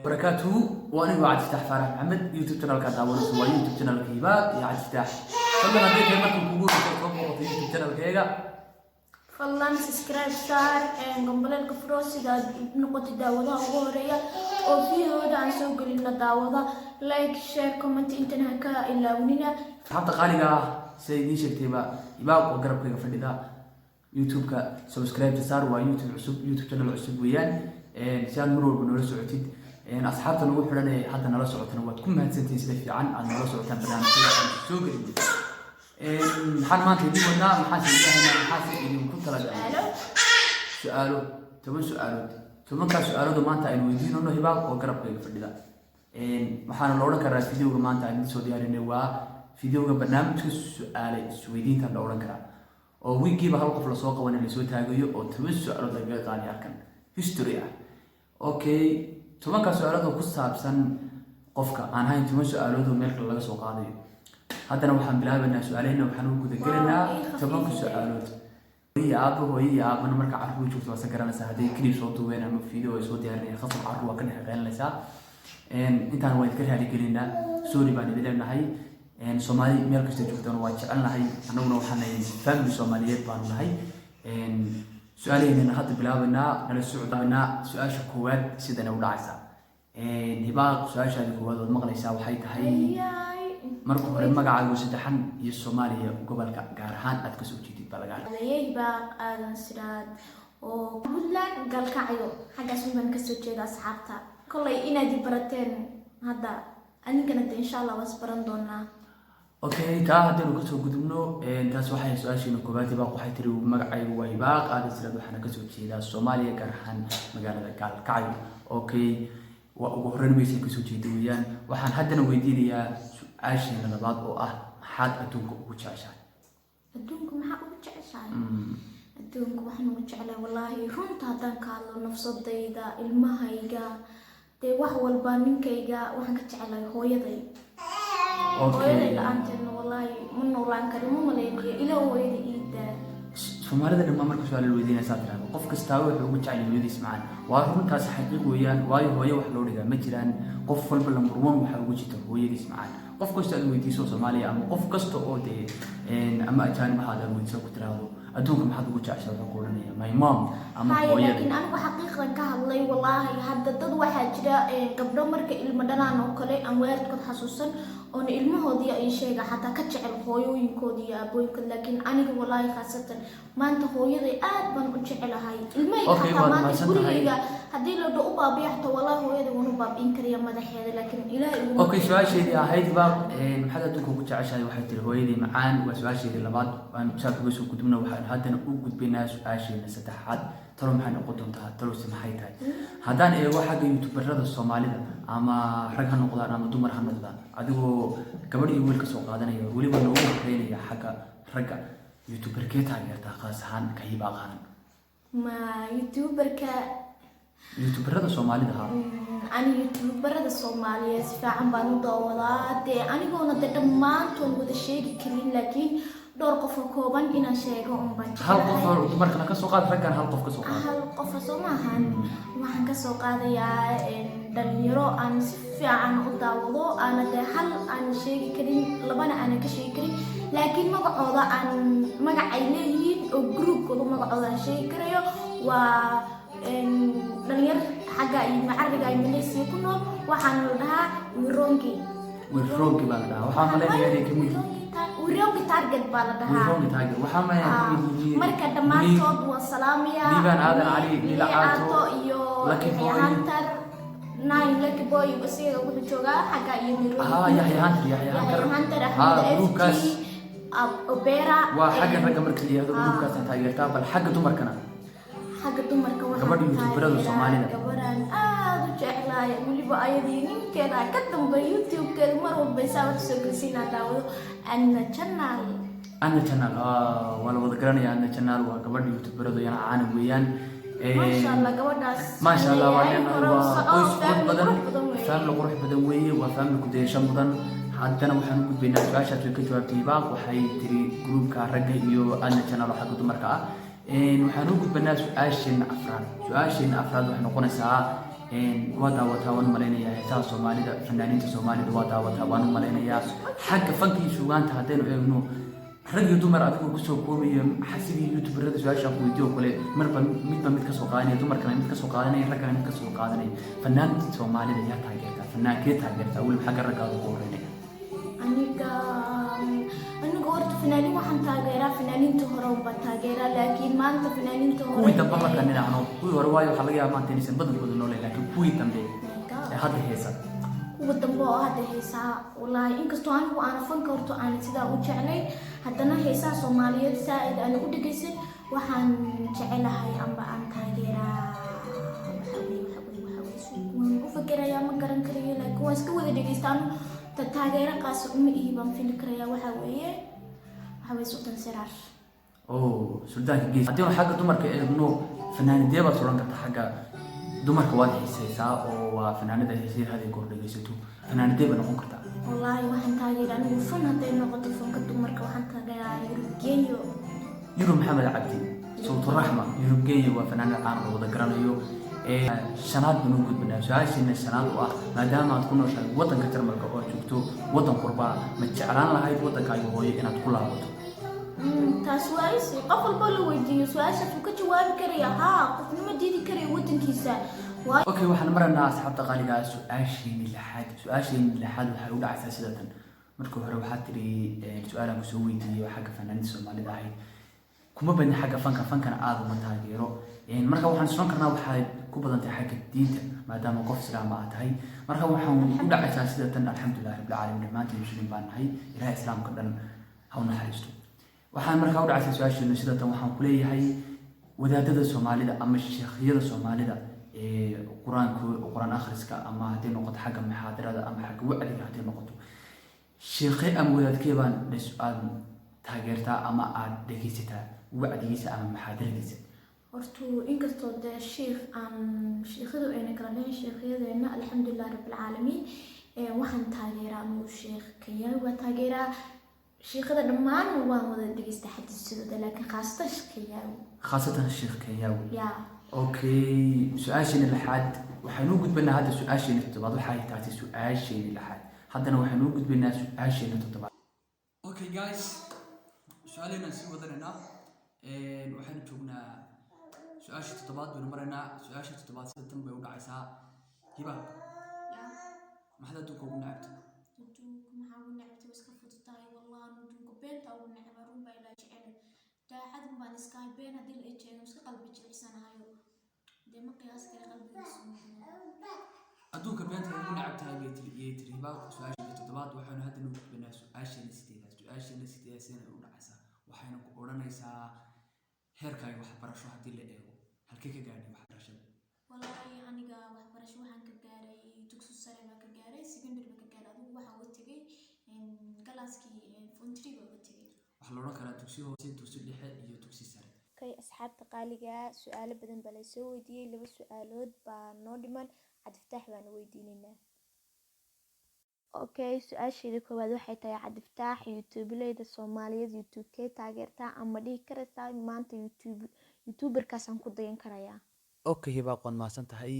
Barakaatuhu. Waa anigu Cabdifataax Faarax Maxamed. YouTube channelka daawanayso waa YouTube channelka Hibaaq iyo Cabdifataax. Fadlan, haddii tahay markii kugu horeyso soo booqato YouTube channelkayga, fadlan subscribe saar, gambaleelka furo, sidaad noqotay daawadaha ugu horeeya oo videoda aan soo gelino daawada. Like, share, comment intana ha ka ilaawnina. Asxaabta qaaliga ah, sida idiin sheegtayba, Hibaaq oo garabkayga fadhida. YouTube-ka subscribe saar, waa YouTube cusub, YouTube channel cusub weeyaan, si aad mar walba noola socotid. Asxaabta nagu xidhan ee hadda nala socotana, waad ku mahadsantihiin sida fiican aad noola socotaan barnaamijyada aan soo gelin. Maxaan maanta idiin wadnaa? Maxaase idiin haynaa? Maxaase idinku talagalay? Su'aalo. Su-aalo, 10 su-aalood. 10-kaa su-aaloodu maanta aynu weydiinayno Hibaaq oo garabkayga fadhida. Waxaana la odhan karaa videoga maanta aan idiin soo diyaarinay waa videoga barnaamijka su-aale isweydiinta la odhan karaa, oo wiigiiba hal qof lasoo qabanay, lasoo taagayo, oo 10 su-aalood lagaga qaaday halkan history ah. Okay, 10-kaa su-aalood oo ku saabsan qofka aan ahayn, 10 su-aalood oo meel kale laga soo qaadayo. Haddana waxaan bilaabaynaa su-aalehena, waxaan u gudagelaynaa Waa, ii khafiif 10-ka su-aalood. Hooyo aabo, hooyo iyo aabana marka carruur joogto waa garanaysaa, hadday clip soo duubeen ama video ay soo diyaarinayaan, khasab carruur waa ka dhex qeylinaysaa. Intaan waa idinka raaligelinaa, sorry baan idin leenahay. Soomaali meel kasta joogtaan waa jecelnahay, annaguna waxaan nahay family Soomaaliyeed baanu nahay. Su-aalaheynana hadda bilaabaynaa, nala socdaynaa. Su-aasha koowaad sidana u dhacaysaa. Hibaaq, su-aashaadi koowaad waad maqlaysaa, waxay tahay: Ayaay. marka hore magacaagu saddexan iyo Soomaaliya gobolka gaar ahaan aad kasoo jeedid baa laga Odayay Hibaaq Aadan Siraad oo Puntland, Galkacyo, xaggaas un baan kasoo jeeda. Asxaabta kollay inaad i barateen hadda, adinkana de insha Allah waas baran doonaa. Okay, taa haddaynu kasoo gudubno, taas waxay su-aasheena koowaad. Hibaaq waxay tiri: "Magacaygu waa Hibaaq Aadan Siraad, waxaana kasoo jeedaa Soomaaliya, gaar ahaan magaalada Gaalkacyo." Okay, waa ugu horreyn meeshay kasoo jeeda weeyaan. Waxaan haddana weydiinayaa su-aasheena labaad oo ah: maxaad adduunka ugu jeceshahay? Adduunka maxaa ugu jeceshahay? Adduunka waxaan ugu jeclahay, wallaahi runta haddaan ka hadlo, nafsadayda, ilmahayga, dee wax walba, ninkayga. Waxaan ka jeclahay hooyaday. Hooyaday la-aanteedna wallaahi ma noolaan kari, ma maleynayo. Ilaa hooyada iidaa. Soomaalida dhammaan marka su-aal la weydiinaysaa tirahdo, qof kastaaba wuxuu ugu jecel yahay hooyadiis macaan. Waa runtaas, xaqiiq weeyaan, waayo hooyo wax loo dhigaa ma jiraan. Qof walba number one waxaa ugu jirta hooyadiis macaan. Qof kasta aad weydiiso Soomaaliya ama qof kasta oo dee ama ajaanib ahaad aad weydiiso, ku tiraahdo: "Adduunka maxaad ugu jeceshahay?" wuxuu ku odhanaya: "My mom" ama haya hooyada. Laakiin anigu xaqiiqdan ka hadlay. Wallaahi hadda dad waxaa jira gabdho marka ilmo dhalaan oo kale aan waalidkood xasuusan, oona ilmahoodii ay sheega xataa ka jecel hooyooyinkoodi iyo aabooyinkood. Laakiin aniga wallaahi khaasatan maanta hooyaday aad baan u jecelahay. Ilmahayga Okay, xataa waad maanta mahadsan tahay. gurigayga haddii la dho u baabiya xataa, wallaahi hooyaday waan u baabi'in karaya madaxeeda, laakiin Ilaahay iguma. Okay, su-aasheedii ahayd ba maxaad adduunka ugu jeceshahay, waxay tiri hooyadii macaan. Waa su-aasheedii labaad. Waan saa kaga soo gudubna, waxaan haddana u gudbaynaa su-aasheena saddexaad. Talo maxay noqon doontaa? Talose maxay tahay? Haddaan eego xagga youtuberada Soomaalida, ama rag ha noqdaan ama dumar ha noqdaan, adigoo gabadh iyo wiil ka soo qaadanaya, weliba noogu horeynaya xagga ragga, youtuberkee taageertaa khaas ahaan ka Hibaaq ahaan? Ma youtuberka? Youtuberada Soomaalida, ha. Ani youtuberada Soomaaliyeed si fiican baan u daawadaa dee, anigoona de dhammaantood wada sheegi karin, laakiin dhowr qof oo kooban inaan sheego un baan Hal qof jeclahay. oo dumarkana ka soo qaad, raggan hal qof ka soo qaad. Hal qofa soo maahan. Waxaan kasoo qaadayaa dhalinyaro aan si fiican u daawado, aana dee hal aan sheegi karin, labana aanan ka sheegi karin, laakiin magacooda aan magac ay leeyihiin oo groupkooda magacooda aan sheegi karayo. Waa dhalinyar xagga iyo macariga ay Malaysia ku nool, waxaana la dhahaa Wirongi. Wirongi baa la dhahaa. Waxaa malaynayaa inay kamid Wirongi Target baa la dhahaa. Wirongi Target, waxaa malaynayaa kamid yihiin Marka dhammaantood waa salaamaya. Liibaan Aadan Cali, Lila Caato, iyo Lucky Yaxya Boy. Hunter Nine. Lucky Boy isaga wuxuu joogaa xagga iyo Nairobi. Ah, Yaxya Hunter, Yaxya Hunter. Yaxya Hunter, Ha, Axmed groupkaas. FG Opera. Waa xagga ragga marka la yihahdo, groupkaasaan taageertaa. Bal xagga dumarkana? Xagga dumarka waxaan Gabadha youtuberada taageeraa Soomaalida. Gabadhaan aada u jeclahay, weliba ayadii ninkeeda ka dambeeya YouTube-keeda mar walba isaa wax soo gelsiinaa daawado, Adna Channel. Adna Channel, waa la wada garanaya. Adna Channel waa gabadha youtuberada, yana caana weeyaan. Maasha Allah, gabadhaas. Maasha Allah, waa leeyahay, leenahay hore u waa soco, qoys qurux family badan. Qurux badan weeye. Family qurux badan weeye, waa family ku dayasho mudan. Haddana waxaan u gudbaynaa su-aashaas way ka jawaabtay Hibaaq. Waxay tiri groupka ragga iyo Adna Channel oo xagga dumarka ah. Waxaan u gudbanaa su-aasheena afraad. Su-aasheena afraad waxay noqonaysaa, waa daawataa waan u malaynayaa heesaha Soomaalida, fanaaniinta Soomaalida waa daawataa waan u malaynayaa. Xagga fanka iyo suugaanta haddaynu eegno, rag iyo dumar adigoo kusoo koobaya, sidii youtuberada su-aashaan ku weydiyo oo kale, marba midba mid kasoo qaadanaya, dumarkana mid kasoo qaadanaya, raggana mid kasoo qaadanaya, fanaanta Soomaalida yaa taageertaa? Fanaankee taageertaa, weliba xagga raggaada ugu horeynaya? Aniga horta fanaaniin waxaan taageeraa, fanaaniinta hore unbaan taageeraa, laakiin maanta fanaaniinta hore Kuwii dambe markaan dhinaacno, kuwii hore waayo waxaa laga yaabaa maanta inaysan badankooda nooleen, laakiin kuwii dambe ee hadda heesa. Kuwa dambe oo hadda heesaa, wallaahi inkastoo anigu aana fanka horto aana sidaa u jeclay, haddana heesaha Soomaaliyeed saa-id aana u dhegaysan. Waxaan jecelahay amba aan taageeraa waxa weye waan u fakerayaa, ma garan karayo, laakiin waan iska wada dhegaysta. Anu ta taageero qaas uma ihi baan fili karayaa. Waxa weye Sultan Seraar. Oh, Suldaanka Gees. Haddii aan xagga dumarka eegno, fanaanidee baad odhan karta xagga dumarka waad xiisaysaa oo waa fanaanida heesaha had iyo goor dhegaysato? Fanaanidee bay noqon kartaa? Wallaahi waxaan taageeraa anigu fan hadday noqoto fanka dumarka, waxaan taageeraa Yurub Geeyo. Yurub Maxamed Cabdi, Sawturaxma, Yurub Geeyo waa fanaanid caan oo wada garanayo. Shanaad baan u gudbinaa, su-aashiina shanaad oo ah, maadaama aad ku nooshahay waddanka Jarmalka oo aad joogto waddan qurbaa, ma jeclaan lahayd waddankaaga hooyo inaad ku laabato? Taas waaysi qof walbo la weydiiyo su-aashaas wuu ka jawaabi karaya. Haa, qofnima diidi karaya waddankiisa waa. Okay, waxaan maraynaa, asxaabta qaaliga ah, su-aasheeni lixaad. Su-aasheeni lixaad waxay u dhacaysaa sida tan. Markii hore waxaa tiri, su-aalaan kusoo weydiiyey oo xagga fanaaniinta Soomaalida ahayd, kuma badni xagga fanka, fankana aada uma taageero. Marka waxaan isran karnaa waxay ku badan tahay xagga diinta, maadaama qof islaama aad tahay. Marka waxaan u dhacaysaa sida tan: alxamdulilah rabbil caalamiin, dhammaantiin muslim baan nahay, Ilahay islaamka dhan ha u naxariisto. Waxaan markaa u dhacaysaa su-aasheenu sida tan. Waxaan ku leeyahay, wadaadada Soomaalida ama sheekhyada Soomaalida ee qur-aanku, qur-aan akhriska, ama hadday noqoto xagga muxaadarada ama xagga wacdiga hadday noqoto, sheekhe ama wadaadkee baan aad taageertaa ama aad dhegeysataa wacdigiisa ama muxaadaradiisa? Horta inkastoo dee shiikh aan shiikhadu ayna kala dhihin sheekhyadeenna, alxamdulilah rabbilcaalamiin, waxaan taageeraa anugu Sheekh Kenyawi waa taageeraa. Shiikhada dhammaan waan wada dhegeystaa xadiisadooda, laakiin khaasatan Sheekh Kenyawi. Khaasatan Sheekh Kenyawi. Ya. Okay, su-aasheena lixaad waxaynu u gudbanaa hadda su-aasheena toddobaad. Waxay tahay su-aasheena lixaad, haddana waxaynu u gudbaynaa su-aasheena toddobaad. Okay guys, su-aaleenaan sii wadanaynaa. Waxaynu joognaa su-aasha toddobaad baynu maraynaa. Su-aasha toddobaad sida tan bay u dhacaysaa. Hiba, maxaad adduunka ugu nacabta? Adduunka maxaa ugu necabtay? Waa iska fududahay wallah. Adduunka beenta ugu necba. Run baa ilaa jecel, daacadun baan iska ahay. Been haddii la ejeego, iska qalbi jilicsanahayo, dee ma qiyaas kara qalbigiisu. Adduunka beenta ugu nacab tahay bay tiri, iyay tiri Hiba, su-aasheena toddobaad. Waxaynu hadda noo gudbanaa su-aasheena sideedaad. Su-aasheena sideedaad sidana u dhacaysaa, waxayna ku odhanaysaa, heerkaaga waxbarasho haddii la eego, halkee ka gaadhay waxbarashada? Wallaahi aniga waxbarasho waxaan ka gaaray dugsi sare baan ka gaaray, secondary baan ka gaaray. Adigu waxaan uga tegay galaaskii form three baan uga tegay. Waxaa la odhan karaa dugsi hoose, dugsi dhexe iyo dugsi sare. Okay, asxaabta qaaliga, su-aalo badan baa lasoo weydiiyey. Laba su-aalood baa noo dhiman, Cabdifataax baanu weydiineynaa. Okay, su-aasheeda koowaad waxay tahay, Cabdifataax, youtubeleyda Soomaaliyeed youtube-kee taageertaa ama dhihi karaysaa maanta youtube youtuberkaasaan ku dayan karayaa? Okay Hiba, waad mahadsan tahay.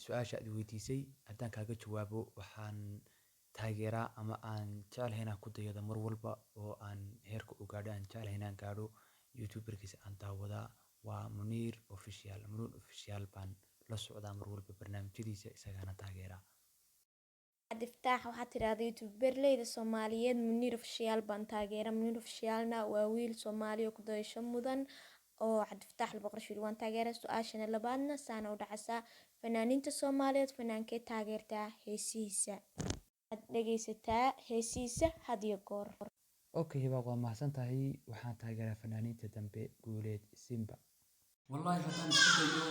Su-aasha aad weydiisay haddaan kaaga jawaabo, waxaan taageeraa ama aan jeclahay inaan ku dayado mar walba oo aan heerka u gaadho, aan jeclahay inaan gaadho, youtuberkiisa aan daawadaa waa Muniir Official. Muniir Official baan la socdaa mar walba barnaamijyadiisa, isagaana taageeraa. Cabdifataax, waxaad tidhaahday youtuberleyda Soomaaliyeed Muniir Official baan taageera. Muniir Officialna waa wiil Soomaali oo ku dayasho mudan oo Cabdifataax Alboqorshiil waan taageera. Su-aashana labaadna saana u dhacasaa: fanaaniinta Soomaaliyeed fanaankee taageertaa heesihiisa aad dhegaysataa heesihiisa had iyo goor? Okay Hiba, waa mahadsan tahay. Waxaan taageeraa fanaaniinta dambe, Guuleed Simba. Wallaahi haddaan isku dayo,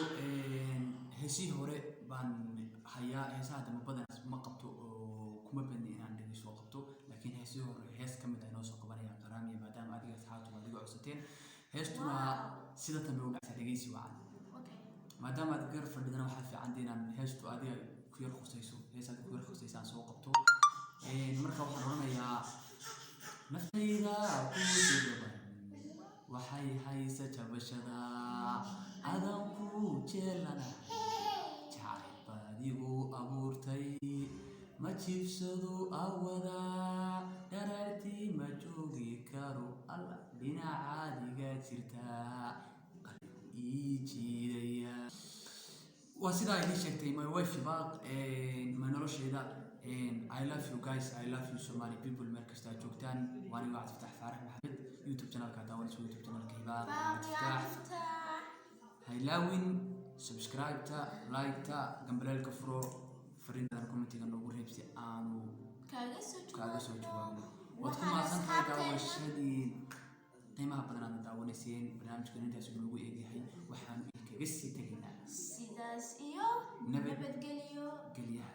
heesihii hore baan hayaa. Heesaha dambe badan ma qabto oo kuma badni inaan dhegeyso qabto, laakiin heesihii hore hees ka mid ah inoo soo qabanaya qaraamiya, maadaama adiga asxaabtu baad iga codsateen. Heestuna sida tan bay u dhacaysaa, dhegeysi wacan. Maadaama aad gar fadhidana, waxaa fiican dee inaan heestu adiga ku yar khusayso, hees adiga ku yar khusayso aan soo qabto. Marka waxaan odhanayaa, naftayda ku jiro. Waxay haysa jabashada adan ku jeelanahay, jacayl baad igu abuurtay. Ma jiibsado awada, dharaartii ma joogi karo. Alla, dhinacaadiga jirtaa, qalbigu ii jiidaya. Waa sidaa idiin sheegtay my wife Hibaaq, my noloshayda. I love you guys, I love you Somali people, meel kasta aad joogtaan. Waa aniga Cabdifataax Faarax Maxamed. YouTube channelka daawanaysa, YouTube channelka Hibaaq Cabdifataax. Haylaawin subscribe-ta, like-ta, gambaleelka furo, fariintadan commentiga noogu reeb si aanu kaaga soo kaaga soo jawaabno. jawaabno. Waad ku Waxaan mahadsan tahay asxaabteena daawashadii qiimaha badan aad daawanayseen. Barnaamijkan intaas noogu eegyahay. Waxaanu idinkaga sii tegaynaa sidaas iyo nabad nabadgelyo. Gelyaha.